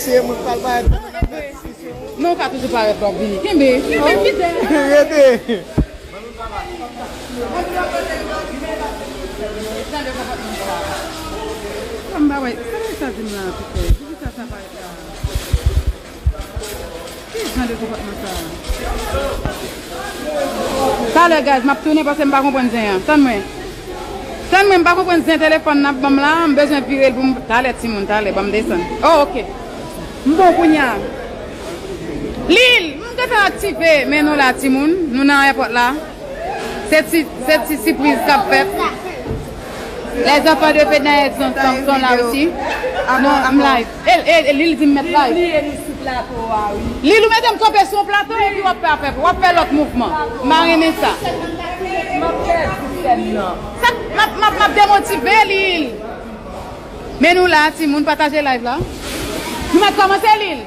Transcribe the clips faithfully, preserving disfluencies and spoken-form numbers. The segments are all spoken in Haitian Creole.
Se moun k pral parèt nan men nan diskisyon. Non, ou ka toujou parèt lè w ap vini. Kenbe. Rete. Sa m pa wè. Sa sa di m la, Pita? Poukisa sa parèt la? Ki jan de konpòtman sa a? Talè, guys, m ap tounen paske m pa konprann zen an. Tann mwen. Tann mwen, m pa konprann zen telefòn n ap ban m la. M bezwen vire l pou m. Talè, timoun, talè, ban m desann. Oh, ok. M bon kounye a. Lil, m gentan aktive, men nou la, timoun. Nou nan èpòt la. Se ti, se ti sipriz k ap fèt. Les enfants de Fednaelle sont, sont, sont là aussi. Non, m live. E, e, e, Lil di m mèt live. Li, li, li sou plato a, wi. Lil, ou mete m kanpe sou yon plato epi w ap fè afè, w ap fè lòt mouvman. M pa renmen sa. M ap pèdi sèn nan. Sa, m ap, m ap, m ap demotive, Lil. Men nou la, timoun, pataje live la. Nou mèt kòmanse, Lil.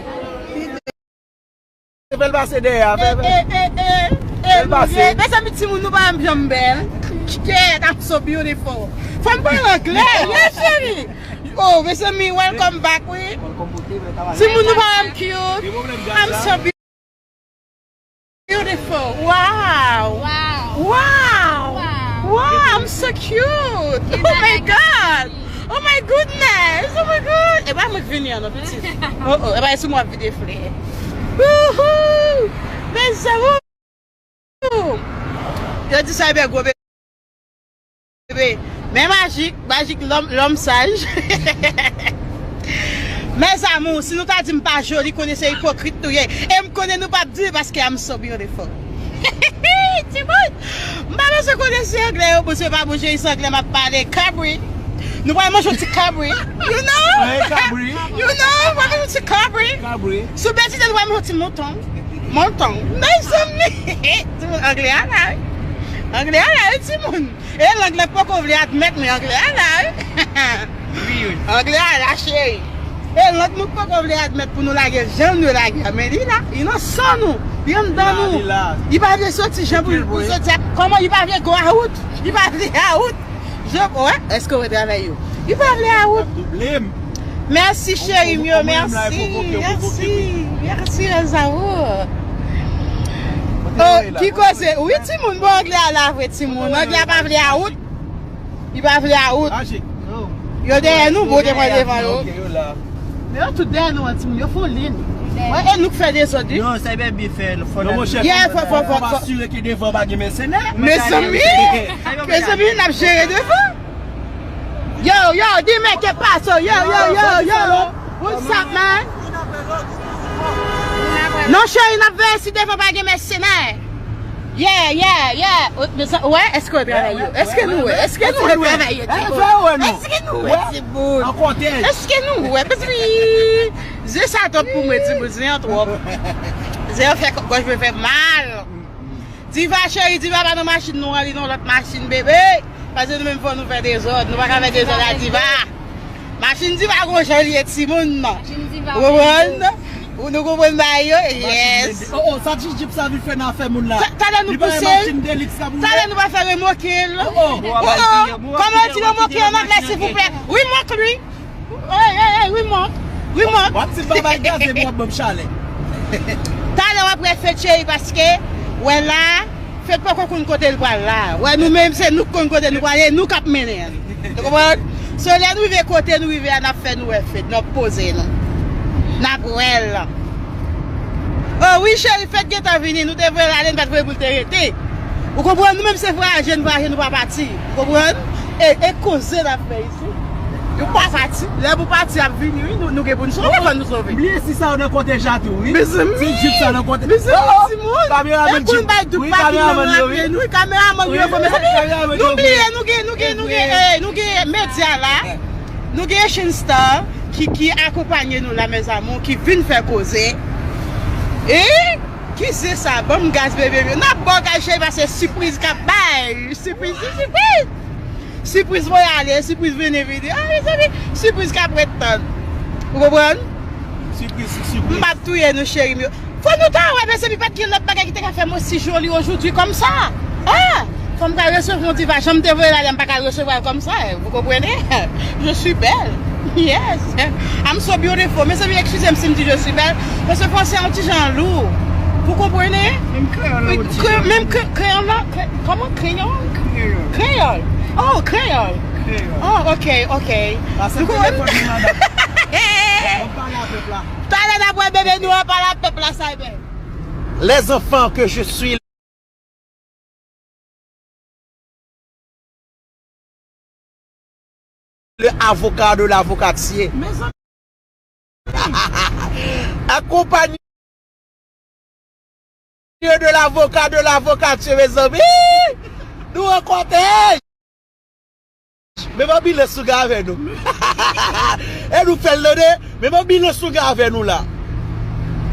Fè l pase dèyè a, fè, fè. E, e, e, e, e, Fè l pase. Mezanmi, timoun, nou pa menm janm bèl. Kèt, I'm so beautiful. Fò m pale anglè, yes, cheri. Oh, mezanmi, welcome back, wi. Timoun, nou pa menm cute. I'm so beautiful. Wow. Wow. Wow. Wow, I'm so cute. Oh my God. Oh my goodness. Oh my God. E pa mwen k vini an non, pitit. Oh, oh, e pa sou mwen ap vide flè. Wouhou. Mes amours. Yo di sa, e byen gwo bebe. Men Majik, Majik, lòm, lòm saj. Mes amours, si nou ta di m pa joli, konnen se ipokrit nou ye. E m konnen nou p ap di paske I'm so beautiful. Timoun, m pa bezwen konnen si anglè yo bon, si yo pa bon, se anglè m ap pale. Kabri. Nou pral manje yon ti kabri. You know? Hey, kabri. You know, nou pral manje yon ti kabri. Kabri. Sou bètite, nou pral manje yon ti mouton. Mouton. Mezanmi. Timoun, anglè a la, wi. Anglè a la, wi, timoun. E lang lan poko vle admèt, men anglè a la, wi. Wi, wi. Anglè a la, cheri. E lang nou poko vle admèt pou nou lage l jan nou lage a. Men li la, li nan san nou. Li anndan nou. Li la, li la. Li pa vle soti jan pou, pou soti a. Kòman li pa vle go out? Li pa vle out. Je, wè, èske w wè travay yo? Li pa vle out. Mèsi, cheri m yo, mèsi, mèsi, mèsi, les amours. Oh, ki koze? Wi, timoun, bon, anglè a la vre, timoun. Anglè a pa vle out. Li pa vle out. Yo dèyè nou, bon, te pran devan yo. Men yo tout dèyè nou an, timoun. Yo fon lin. Wè, e nou k fè dezòd, wi. Non, sa bèbi fè, fò. Non, monchè, yeah, fò, fò, fò, fò. Asire ke devan pa gen mèsenè. Mezanmi, mezanmi, n ap jere devan. Yo, yo, dime, que paso? Yo, yo, yo, yo. What's up, man? Non, cheri, n ap veye si devan pa gen mèsenè. Yeah, yeah, yeah. Wè, èske w travay yo? Èske nou wè? Èske nou wè travay yo, timoun? Èske nou wè, timoun? Èske nou wè? Paske zye sa twòp pou mwen, timoun. Zye an twòp. Zye an fè gòj mwen fè mal. Diva cheri, Diva pa nan machin nou an, li nan lòt machin, bebe. Paske nou menm fò nou fè dezòd. Nou pa ka fè dezòd a Diva. Machin Diva gon jan li ye, timoun. Machin Diva. Ou konprann? Ou nou konprann bagay yo? Yes. Oh, oh, sa ti jip sa vin fè nan afè moun la. Talè nou pouse l. Talè nou pa fè remoke l. Oh, oh. Kòman yo di remoke an anglè, silvouplè? Remoke li. Hey, hey, hey, remoke. Remoke. W ap di m pa bay gaz epi w ap ban m chalè. Talè w ap wè fè cheri paske, wè la, Fed poko konn kote l pral la. Wè, nou menm, se nou k konn kote nou pral, e nou k ap mennen l. Ou konprann? So, lè nou rive kote nou rive a, n ap fè nou wè Fed, n ap poze nou. N ap wè l. Oh wi, cheri, Fed gentan vini. Nou te voye l ale, nou pa t voye pou l te rete. Ou konprann? Nou menm, se vwayaje n vwayaje, nou pa pati. Ou konprann? E, e koze n ap fè isit. Nou pa pati. Lè pou pati ap vini, wi. Nou, nou gen pou n sove, fò nou sove. Bliye si sa yo nan kontèj la tou, wi. Mezanmi. Ti jip sa nan kontèj. Mezanmi, oh, oh, timoun. Kameraman jip. Bay tout wi, papin nan kameraman yo, wi. Nou, kameraman yo, wi, mezanmi. Kameraman yo, nou bliye, nou gen, nou gen, nou gen, eh, nou gen medya la. Nou gen Echin Star ki, ki akonpanye nou la, mes amours, ki vin fè koze. E ki se sa? Ban m gaz, bebe. N ap ba w gaz, cheri, paske sipriz k ap bay. Sipriz, sipriz. Sipriz voye ale, sipriz vini vini. Ah, mezanmi, sipriz k ap ret tann. Ou konprann? Sipriz sou sipriz. M p ap touye nou, cheri m yo. Fò nou ta wè, mezanmi, pa t gen lòt bagay ki te ka fè m osi joli aujourd'hui comme ça. Ah! Fò m ka resevwa yon diva, jan m te voye l ale, m pa ka resevwa l kòmsa, vous comprenez? Je suis belle. Yes, I'm so beautiful. Mezanmi, eskize m si m di je suis belle, paske franse an ti jan lou. Vous comprenez? Menm kreyòl la, ou di. Menm kre- kreyòl la, kre- kòman kreyòl? Kreyòl. Kreyòl. Oh, kreyòl. Kreyòl. Oh, ok, ok. Pase telefòn nan, madanm. N ap pale a pèp la. Talè n ap wè bebe nou an pale a pèp la, sa e byen. Les enfants que je suis, le avocat de l'avocatier. Mezanmi. Accompagné de l'avocat de l'avocatier, mezanmi. Nou rankontre. Menm anbilans nou gen avè nou. E nou fè l tande. Menm anbilans nou gen avè nou la.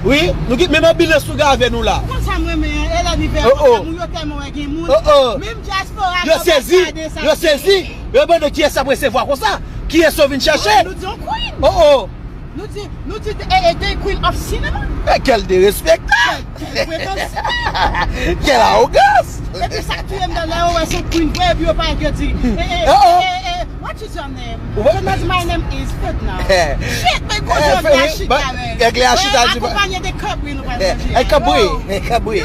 Wi, nou gen menm anbilans nou gen avè nou la. Konsa m renmen an, e lè ni vè. Oh, oh. Moun yo tèlman wè gen moun. Oh, oh. Menm dyaspora yo sezi, yo sezi. Yo mande kiyès y ap resevwa konsa. Kiyès yo vin chèche. Nou di yon queen. Oh, oh. Nou di, nou di, e, e, the queen of cinema. E, quel derespektan! Quel, quel prétentieux! Quelle arrogance! Epi sa k touye m nan lè yo wè se queen vre, epi yo parèt yo di, e, e, oh, oh, e, e, what is your name? What is my name is Fedna. Shit, men kote anglè a chita avè. Anglè a chita di akonpanye de kabri nou pral manje. E kabri, e kabri.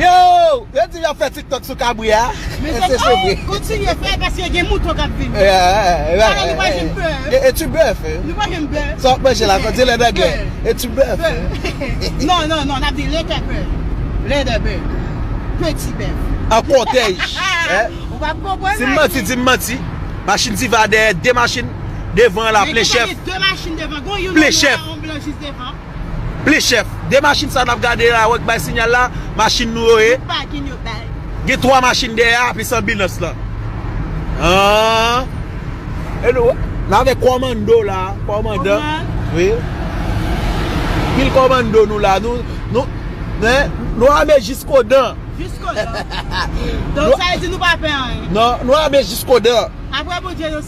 Yo, yo di y ap fè TikTok sou kabri a. Men se vre. Kontinye fè paske gen mouton k ap vini. Talè nou pa jwenn bèf. E ti bèf. Nou pa jwenn bèf. Sa w ap manje la, kòm di lè nan gè. E ti bèf. Non, non, non, n ap di lè de bèf. Lè de bèf. Peti bèf. An kòtèj. Ou p ap konprann. Si m manti, di m manti. Machin Diva dèyè, de machin devan la, plen chèf. Gen de machin devan. Gon youn an nwa, an blan jis devan. Plen chèf. De machin sa n ap gade la, wè k bay sinyal la, machin nou yo ye. Tout bagay yo bay. Gen twa machin dèyè a, plis anbilans lan. Ah. E nou, n avèk kòmando la, kòmandan. Wi. Pil kòmando nou la, nou, nou, men, nou ame jiskodan. Jiskodan. Donk, sa vle di nou pa pè anyen. Non, nou ame jiskodan. Apre Bondye, nou